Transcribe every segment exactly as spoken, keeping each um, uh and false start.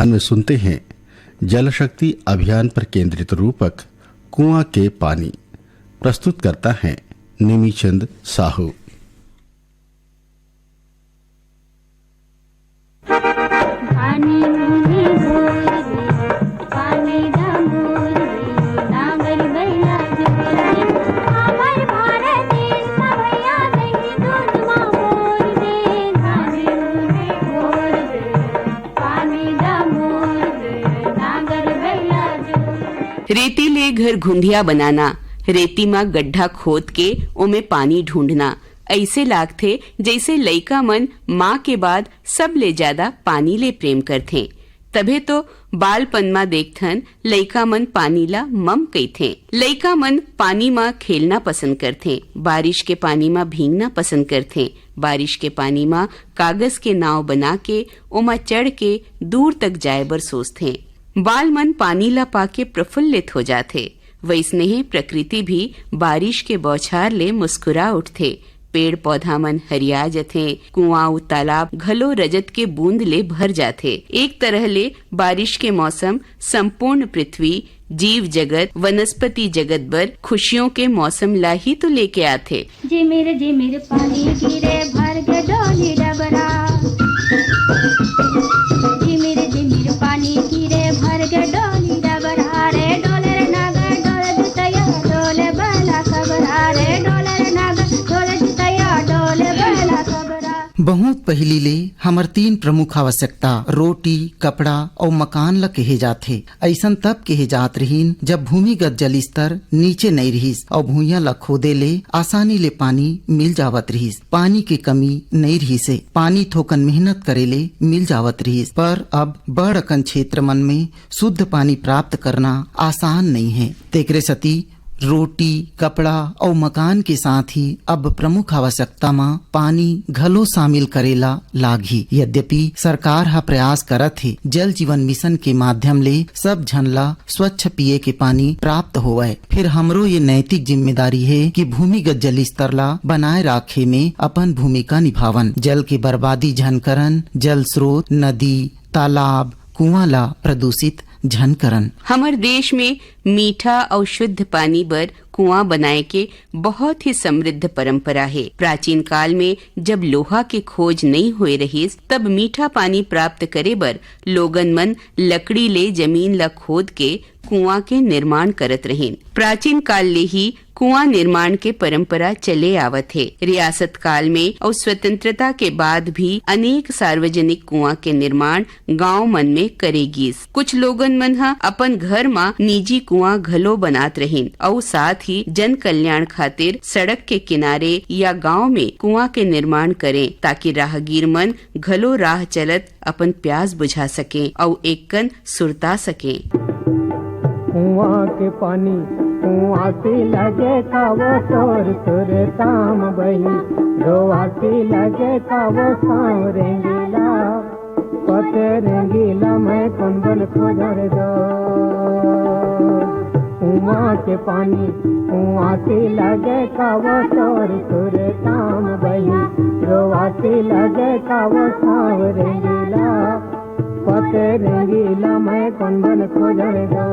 में सुनते हैं जल शक्ति अभियान पर केंद्रित रूपक कुआं के पानी। प्रस्तुत करता है निमिचंद साहू। पानी मुनी बोल दे, पानी डामोर दे, नांगर बैला जोर दे। हमर भारत देश का भैया दही दूध मा बोल दे, पानी मुनी बोल दे, पानी डामोर दे, नांगर बैला जोर दे। रेती ले घर घुंधिया बनाना, रेती मा गड्ढा खोद के ओमे पानी ढूंढना, अइसे लागथे जइसे लइका मन माँ के बाद सबले ज्यादा पानी ले प्रेम करथें। तभे तो बालपन मा देखथन, लइका मन पानी ला मम कहिथें। लइका मन पानी मा खेलना पसंद करथें, बारिश के पानी मा भींगना पसंद करथें, बारिश के पानी मा कागज के नाव बना के ओमा चढ़ के दूर तक जाए बर सोचथें। बाल मन पानी ला पाके प्रफुल्लित हो जाथे। वइसने ही प्रकृति भी बारिश के बौछार ले मुस्कुरा उठथे। पेड़ पौधा मन हरिया जथे, कुआं अउ तालाब घलो रजत के बूंद ले भर जाथे। एक तरह ले बारिश के मौसम संपूर्ण पृथ्वी, जीव जगत, वनस्पति जगत बर खुशियों के मौसम ला ही तो लेके आथे। झिमिर झिमिर पानी गिरे भर गे डोली डबरा। झिमिर झिमिर पानी गिरे भर गे डोली डबरा। रे डोले रे नागर डोले जुतैया डोले बैला सबरा। रे डोले रे नागर डोले जुतैया डोले बैला सबरा। बहुत पहिली ले हमर तीन प्रमुख आवश्यकता रोटी, कपड़ा अउ मकान ल कहे जाथे। अइसन तब कहे जात रहिन, जब भूमिगत जल स्तर नीचे नइ रिहिस अउ भुइयां ल खोदे ले आसानी ले पानी मिल जावत रिहिस। पानी के कमी नइ रिहिसे। पानी थोकन मेहनत करे ले मिल जावत रिहिस, पर अब बड़ अकन क्षेत्र मन में शुद्ध पानी प्राप्त करना आसान नइ हे। तेकरे सेती रोटी, कपड़ा अउ मकान के साथ ही अब प्रमुख आवश्यकता म पानी घलो शामिल करे ला लागही। यद्यपि सरकार ह प्रयास करत हे जल जीवन मिशन के माध्यम ले सब झन ला स्वच्छ पिए के पानी प्राप्त होवय, फिर हमरो ये नैतिक जिम्मेदारी हे कि भूमिगत जल स्तर ला बनाए राखे में अपन भूमिका निभावन। जल के बर्बादी झन करन, जल स्रोत, नदी, तालाब, कुआं ला प्रदूषित झन करन। हमर देश में मीठा अउ शुद्ध पानी बर कुआं बनाए के बहुत ही समृद्ध परंपरा हे। प्राचीन काल में जब लोहा के खोज नइ होए रहिस, तब मीठा पानी प्राप्त करे बर लोगन मन लकड़ी ले जमीन ला खोद के कुआं के निर्माण करत रहिन। प्राचीन काल ले ही कुआं निर्माण के परंपरा चले आवत हे। रियासत काल में अउ स्वतंत्रता के बाद भी अनेक सार्वजनिक कुआं के निर्माण गांव मन में करे गिस। कुछ लोगन मन ह अपन घर म निजी कुआं घलो बनात रहिन अउ साथ ही जन कल्याण खातिर सड़क के किनारे या गांव में कुआं के निर्माण करें, ताकि राहगीर मन घलो राह चलत अपन प्यास बुझा सकें अउ एककन सुरता सकें। कुआं के पानी कुआं से लगे का वो तोर तोर काम बही, रोआ से लगे का वो सांवरे गीला, पते रंगीला मैं कौन बन खोजर दो। कुआं के पानी कुआं से लगे का वो तोर तोर काम बही, रोआ से लगे का वो सांवरे गीला, पते रंगीला मैं कौन बन खोजर दो।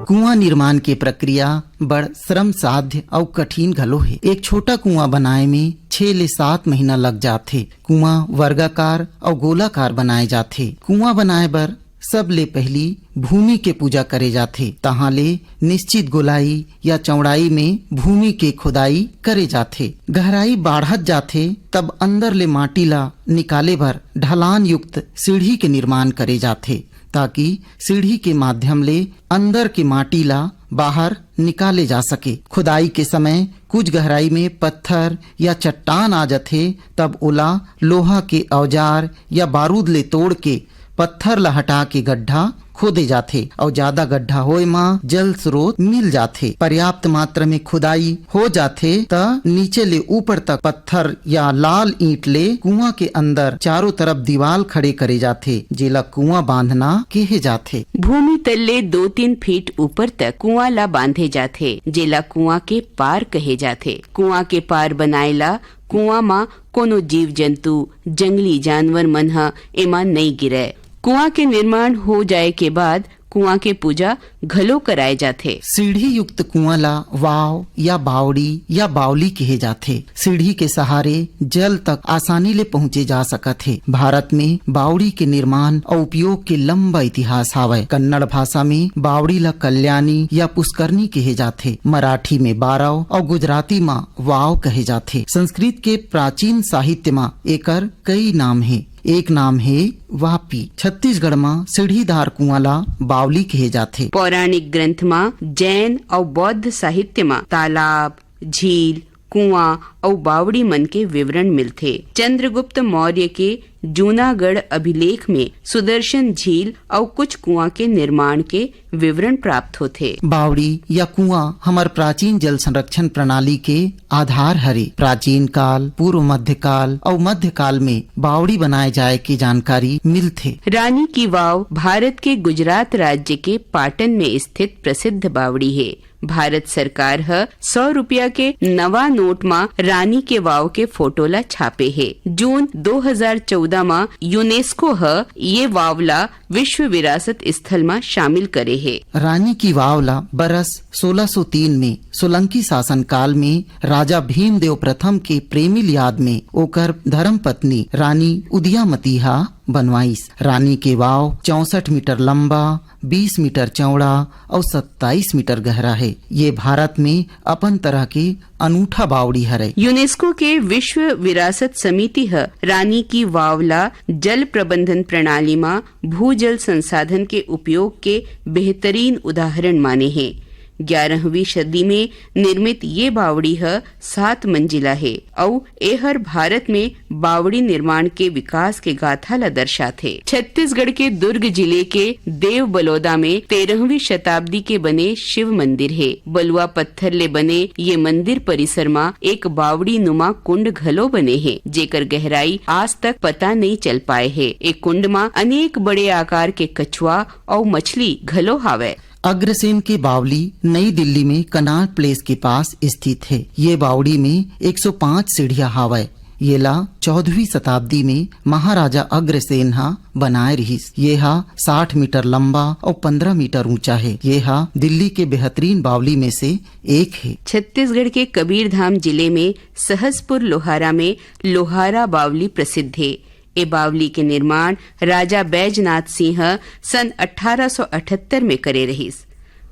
कुआं निर्माण के प्रक्रिया बड़ श्रम साध्य अउ कठिन घलो हे। एक छोटा कुआं बनाए में छह ले सात महीना लग जाथे। कुआं वर्गाकार अउ गोलाकार बनाए जाथे। कुआं बनाए बर सबले पहिली भूमि के पूजा करे जाथे, तहां ले निश्चित गोलाई या चौड़ाई में भूमि के खोदाई करे जाथे। गहराई बाढ़त जाथे, तब अंदर ले माटी ला निकाले बर ढलान युक्त सीढ़ी के निर्माण करे जाथे, ताकि सीढ़ी के माध्यम ले अंदर के माटी ला बाहर निकाले जा सके। खुदाई के समय कुछ गहराई में पत्थर या चट्टान आ जथे, तब ओला लोहा के औजार या बारूद ले तोड़ के पत्थर ला हटा के गड्ढा खोदे जाथे अउ ज्यादा गड्ढा होए म जल स्रोत मिल जाथे। पर्याप्त मात्रा में खुदाई हो जाथे, त नीचे ले ऊपर तक पत्थर या लाल ईंट ले कुआं के अंदर चारों तरफ दीवाल खड़े करे जाथे, जेला कुआं बांधना कहे जाथे। भूमि तल ले दो तीन फीट ऊपर तक कुआं ला बांधे जाथे, जेला कुआं के पार कहे जाथे। कुआं के पार बनाए ला कुआं म कोनो जीव जंतु, जंगली जानवर मन ह एमा नइ गिरय। कुआं के निर्माण हो जाए के बाद कुआं के पूजा घलो कराए जाथे। सीढ़ी युक्त कुआं ला वाव या बावड़ी या बावली कहे जाथे। सीढ़ी के सहारे जल तक आसानी ले पहुंचे जा सकत हे। भारत में बावड़ी के निर्माण अउ उपयोग के लंबा इतिहास हावय। कन्नड़ भाषा में बावड़ी ला कल्याणी या पुष्करणी कहे जाथे। मराठी में बारव अउ गुजराती म वाव कहे जाथे। संस्कृत के प्राचीन साहित्य म एकर कई नाम हे। एक नाम हे वापी। छत्तीसगढ़ म सीढ़ीदार कुआं ला बावली कहे जाथे। पौराणिक ग्रंथ म, जैन अउ बौद्ध साहित्य म तालाब, झील, कुआं अउ बावड़ी मन के विवरण मिलथे। चंद्रगुप्त मौर्य के जूनागढ़ अभिलेख में सुदर्शन झील अउ कुछ कुआं के निर्माण के विवरण प्राप्त होथे। बावड़ी या कुआं हमर प्राचीन जल संरक्षण प्रणाली के आधार हरे। प्राचीन काल, पूर्व मध्यकाल अउ मध्यकाल में बावड़ी बनाए जाए के जानकारी मिलथे। रानी की वाव भारत के गुजरात राज्य के पाटन में स्थित प्रसिद्ध बावड़ी हे। भारत सरकार ह सौ रुपया के नवा नोट म रानी के वाव के फोटो ला छापे हे। जून दो हज़ार चौदह म यूनेस्को ह ये वाव ला विश्व विरासत स्थल म शामिल करे हे। रानी की वाव ला बरस सोलह सौ तीन में सोलंकी शासन काल में राजा भीमदेव प्रथम के प्रेमिल याद में ओकर धर्मपत्नी रानी उदयामती हा बनवाइस। रानी के वाव चौसठ मीटर लंबा, बीस मीटर चौड़ा अउ सत्ताईस मीटर गहरा हे। ये भारत में अपन तरह के अनूठा बावड़ी हरे। यूनेस्को के विश्व विरासत समिति ह रानी की वाव ला जल प्रबंधन प्रणाली म भूजल संसाधन के उपयोग के बेहतरीन उदाहरण माने हे। ग्यारहवीं सदी में निर्मित ये बावड़ी ह सात मंजिला हे अउ एहर भारत में बावड़ी निर्माण के विकास के गाथा ला दर्शाथे। छत्तीसगढ़ के दुर्ग जिले के देव बलौदा में तेरहवीं शताब्दी के बने शिव मंदिर हे। बलुआ पत्थर ले बने ये मंदिर परिसर म एक बावड़ी नुमा कुंड घलो बने हे, जेकर गहराई आज तक पता नइ चल पाए हे। ए कुंड म अनेक बड़े आकार के कछुआ अउ मछली घलो हावय। अग्रसेन के बावली नई दिल्ली में कनाट प्लेस के पास स्थित हे। ये बावड़ी में एक सौ पाँच सीढ़िया हावय। येला चौदहवीं शताब्दी में महाराजा अग्रसेन हा बनाए रिहिस। ये हा साठ मीटर लंबा अउ पन्द्रह मीटर ऊंचा हे। ये हा दिल्ली के बेहतरीन बावली में से एक हे। छत्तीसगढ़ के कबीरधाम जिले में सहसपुर लोहारा में लोहारा बावली प्रसिद्ध हे। ए बावली के निर्माण राजा बैजनाथ सिंह ह सन अठारह सौ अठहत्तर में करे रहिस।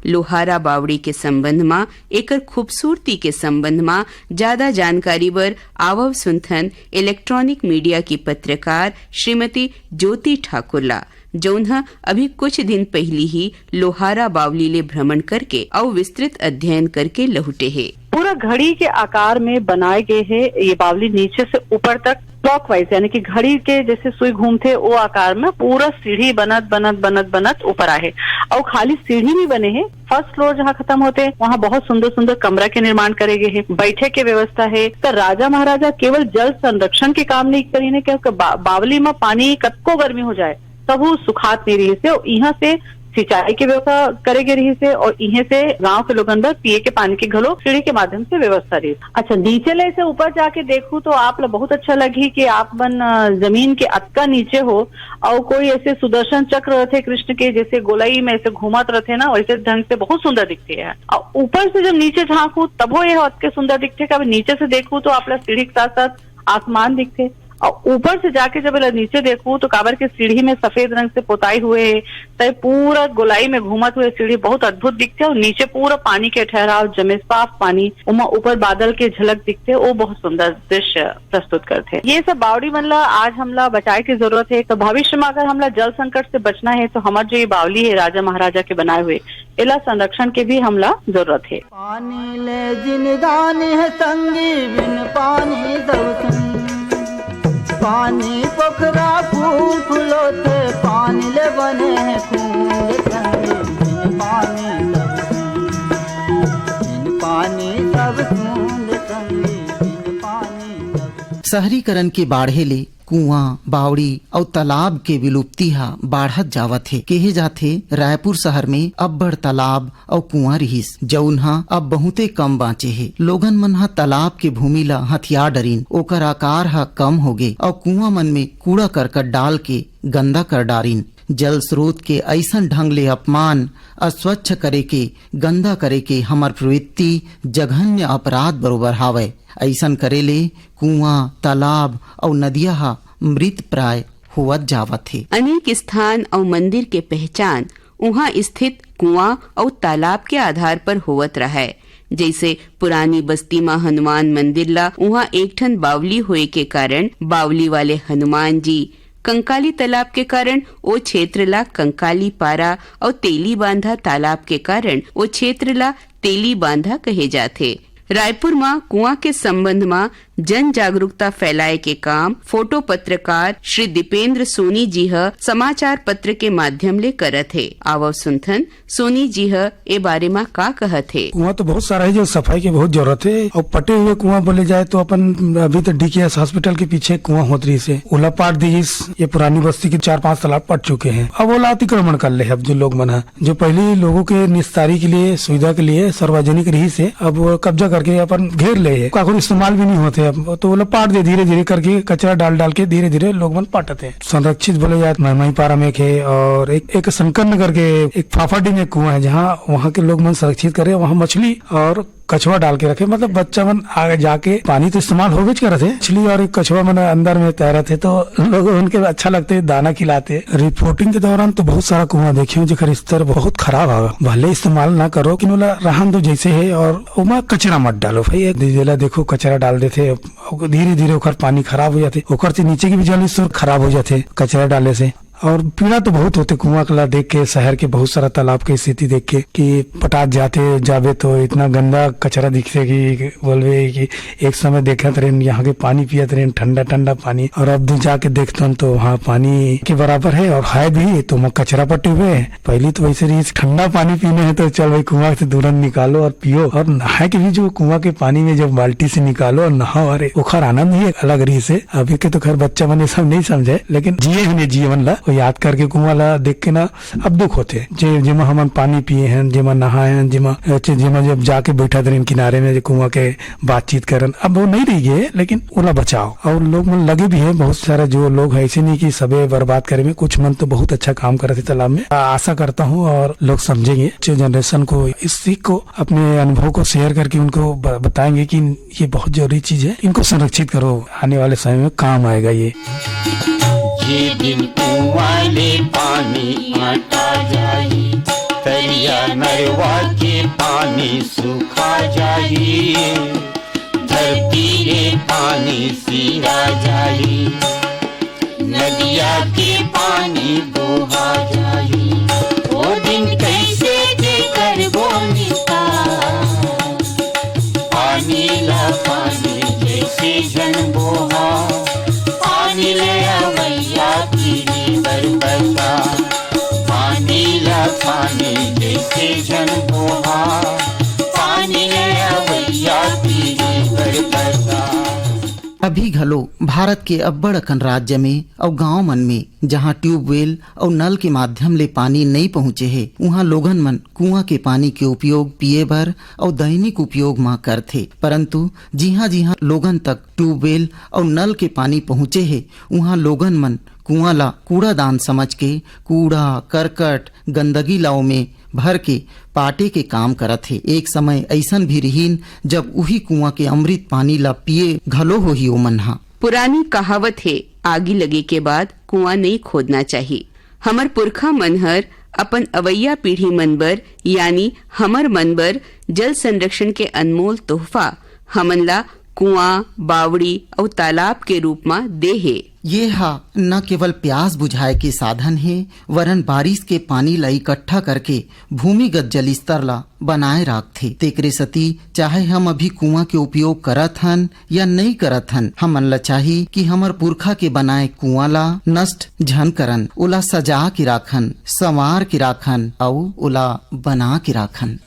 लोहारा बावड़ी के संबंध म, एकर खूबसूरती के संबंध म जादा जानकारी बर आवव सुनथन इलेक्ट्रॉनिक मीडिया की पत्रकार श्रीमती ज्योति ठाकुर ला, जौन ह अभी कुछ दिन पहिली ही लोहारा बावली ले भ्रमण करके अउ विस्तृत अध्ययन करके लहुटे हे। पूरा घड़ी के आकार में बनाए गए हे ये बावली, नीचे से ऊपर तक क्लॉकवाइज, यानी कि घड़ी के जैसे सुई घूमथे, वो आकार में पूरा सीढ़ी बनत, बनत, बनत, बनत ऊपर आहे। अउ खाली सीढ़ी नहीं बने हे, फर्स्ट फ्लोर जहाँ खत्म होथे, वहाँ बहुत सुंदर सुंदर कमरा के निर्माण करे गए हे, बैठे के व्यवस्था हे। तो राजा महाराजा केवल जल संरक्षण के काम नहीं करीन हे, क्योंकि बा-, बावली में पानी कतको गर्मी हो जाए, तभो सुखात नहीं रहिस हे। अउ इहाँ से सिंचाई के व्यवस्था करे गे रहिस हे अउ इहें से गांव के लोगन बर पिए के पानी के घलो सीढ़ी के माध्यम से व्यवस्था रहिस। अच्छा, नीचे ले से ऊपर जाके देखहू तो आप ला बहुत अच्छा लगही कि आप मन, अ, जमीन के अतका नीचे हो अउ कोई ऐसे सुदर्शन चक्र रथे कृष्ण के, जैसे गोलाई में ऐसे घूमत रथे ना, वैसे ढंग से बहुत सुंदर दिखथे हे। अउ ऊपर से जब नीचे झांकहू तभो ये अतके सुंदर दिखथे, कभी नीचे से देखहू तो आप ला सीढ़ी के साथ साथ आसमान दिखथे। अउ ऊपर से जाके जब एला नीचे देखहू तो काबर के सीढ़ी में सफेद रंग से पोताई हुए हे, त पूरा गोलाई में घूमत हुए सीढ़ी बहुत अद्भुत दिखथे अउ नीचे पूरा पानी के ठहराव जमे, साफ पानी, ओमा ऊपर बादल के झलक दिखथे, वो बहुत सुंदर दृश्य प्रस्तुत करथे। ये सब बावड़ी मन ला आज हमला बचाए के जरूरत हे, तो भविष्य में अगर हमला जल संकट से बचना हे तो हमर जो ये बावली हे राजा महाराजा के बनाए हुए, एला संरक्षण के भी हमला जरूरत हे। पानी ले जिनगानी है संगी, बिन पानी दौसनी। पानी पोखरा फूल फुलोथे, पानी ले बने हे कुंड संगी, बिन पानी सब सून। बिन पानी सब सून संगी, बिन पानी सब सून। शहरीकरण के बाढ़े ले कुआं, बावड़ी अउ तालाब के विलुप्ति ह बाढ़त जावत हे। केहे जाथे, रायपुर शहर में अब्बड़ तालाब अउ कुआं रिहिस, जउन ह अब बहुते कम बांचे हे। लोगन मन ह तालाब के भूमि ल हथिया डरिन, ओकर आकार ह कम होगे अउ कुआं मन में कूड़ा करकट डाल के गंदा कर डारिन। जल स्रोत के अइसन ढंग ले अपमान, अस्वच्छ करे के, गंदा करे के हमर प्रवृत्ति जघन्य अपराध बरोबर हावय। अइसन करे ले कुआं, तालाब अउ नदिया ह मृत प्राय होवत जावत हे। अनेक स्थान अउ मंदिर के पहचान उहाँ स्थित कुआं अउ तालाब के आधार पर होवत रहय। जइसे पुरानी बस्ती म हनुमान मंदिर ला उहाँ एक ठन बावली होए के कारण बावली वाले हनुमान जी, कंकाली तालाब के कारण ओ क्षेत्र ला कंकाली पारा अउ तेली बांधा तालाब के कारण ओ क्षेत्र ला तेली बांधा कहे जाथे। रायपुर म कुआं के संबंध म जन जागरूकता फैलाए के काम फोटो पत्रकार श्री दीपेंद्र सोनी जी ह समाचार पत्र के माध्यम ले करत हे। आवव सुनथन सोनी जी ह ए बारे म का कहत हे। कुआं तो बहुत सारा है जो सफाई के बहुत जरूरत है, और पटे हुए कुआं बोले जाए तो अपन अभी तो डीकेएस हॉस्पिटल के पीछे कुआं होत रहिस हे, ओला पाट दिस। ये पुरानी बस्ती के चार पांच तालाब पट चुके हैं, अब ओला अतिक्रमण कर ले। अब जो लोग मन है, जो पहले लोगों के निस्तारी के लिए, सुविधा के लिए सार्वजनिक रहिस हे, अब वो कब्जा करके अपन घेर ले हे, काखरो इस्तेमाल भी नहीं होते। अब तो ओला पाट दे, धीरे धीरे करके कचरा डाल डाल के धीरे धीरे लोग मन पाटत हे। संरक्षित बोले जाए, महमाई पारा में एक हे और एक, एक शंकर नगर के एक फाफाडी में कुआं है, जहाँ वहाँ के लोग मन संरक्षित करे, वहाँ मछली और कछुआ डाल के रखे, मतलब बच्चा मन आगे जाके, पानी तो इस्तेमाल होबेच करत हे, मछली और एक कछुआ मन अंदर में तैरत हे, तो लोग उनके अच्छा लगते, दाना खिलाते। रिपोर्टिंग के दौरान तो बहुत सारा कुआं देखे हूँ जेकर स्तर बहुत खराब हवे, भले इस्तेमाल ना करो, लेकिन ओला रहन दो जैसे है, और ओमा कचरा मत डालो भाई। एक जेला देखो कचरा डाल देथे, धीरे धीरे ओकर पानी खराब हो जाथे, ओकर से नीचे के भी जल स्तर खराब हो जाथे कचरा डाले से। और पीड़ा तो बहुत होथे कुआं ला देख के, शहर के बहुत सारा तालाब के स्थिति देख के, कि पटात जाते, जाबे तो इतना गंदा कचरा दिखथे कि बोलबे कि एक समय देखत रहेन, यहाँ के पानी पियत रहेन, ठंडा ठंडा पानी, और अब जाके देखथन तो वहाँ पानी के बराबर है, और है भी तो ओमा कचरा पटे हुए है। पहली तो वैसे रहिस, ठंडा पानी पीना है तो चल भाई कुआं से तुरंत निकालो और पियो, और नहाए के भी जो कुआं के पानी में जब बाल्टी से निकालो और नहाओ, अरे ओखर आनंद ही एक अलग रहिस हे। अभी के तो खैर बच्चा मन ये सब नहीं समझे, लेकिन जिए हन ये जीवन ला, वो याद करके कुआं ला देख के ना अब दुख होथे। जे, जेमा हमन पानी पिए हन, जेमा नहाए हन, जेमा, जेमा जब जाके बैठत रहेन किनारे में, जे कुआं के बातचीत करन, अब वो नहीं रह गए, लेकिन ओला बचाओ। और लोग मन लगे भी है, बहुत सारा जो लोग है, ऐसे नहीं कि सबे बर्बाद करे में, कुछ मन तो बहुत अच्छा काम करत हे तालाब में। आ-, आशा करता हूँ और लोग समझेंगे, जो जनरेशन को इस सीख को, अपने अनुभव को शेयर करके उनको ब-, बताएंगे कि ये बहुत जरूरी चीज है, इनको संरक्षित करो, आने वाले समय में काम आएगा ये। जे दिन कुआं ले पानी आटा जाही, तरिया नरवा के पानी सूखा जाही, धरती ले पानी सीरा जाही, नदिया के पानी बोहा जाही। ओ दिन कैसे के करबो निकाल, पानी ला पानी जैसे झन बोहा, पानी ले अवैया पीढ़ी बर बता। पानी ला पानी जैसे झन बोहा, पानी ले अवैया पीढ़ी बर बता। अभी घलो भारत के अब्बड़ अकन राज्य में अउ गांव मन में, जहां ट्यूबवेल अउ नल के माध्यम ले पानी नइ पहुंचे हे, उहां लोगन मन कुआं के पानी के उपयोग पीए बर अउ दैनिक उपयोग म करथे। परंतु जिहां-जिहां लोगन तक ट्यूबवेल अउ नल के पानी पहुंचे हे, उहां लोगन मन कुआं ला कूड़ादान समझ के कूड़ा, करकट, गंदगी ला ओमे भर के पाटे के काम करत हे। एक समय अइसन भी रिहिन, जब उही कुआं के अमृत पानी ला पिए घलो होही ओमन हा। पुरानी कहावत हे, आगी लगे के बाद कुआं नइ खोदना चाही। हमर पुरखा मन हर अपन अवइया पीढ़ी मन बर, यानी हमर मन बर जल संरक्षण के अनमोल तोहफा हमन ला कुआं, बावड़ी अउ तालाब के रूप म दे हे। ये ह न केवल प्यास बुझाए के साधन हे, वरन बारिश के पानी ला इकट्ठा करके भूमिगत जल स्तर ला बनाए राखथे। तेकरे सेती चाहे हम अभी कुआं के उपयोग करत हन या नई करत हन, हमन ला चाही कि हमर पुरखा के बनाए कुआं ला नष्ट झन करन, ओला सजा के राखन, संवार के राखन अउ ओला बना के राखन।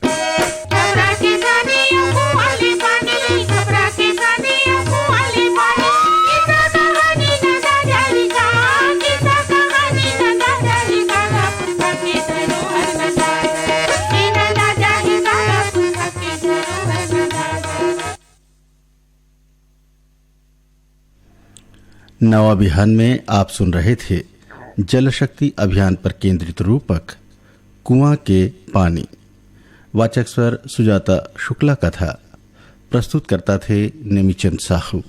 नवा बिहान में आप सुन रहे थे जल शक्ति अभियान पर केंद्रित रूपक कुआं के पानी। वाचक स्वर सुजाता शुक्ला का था। प्रस्तुतकर्ता थे नेमीचंद साहू।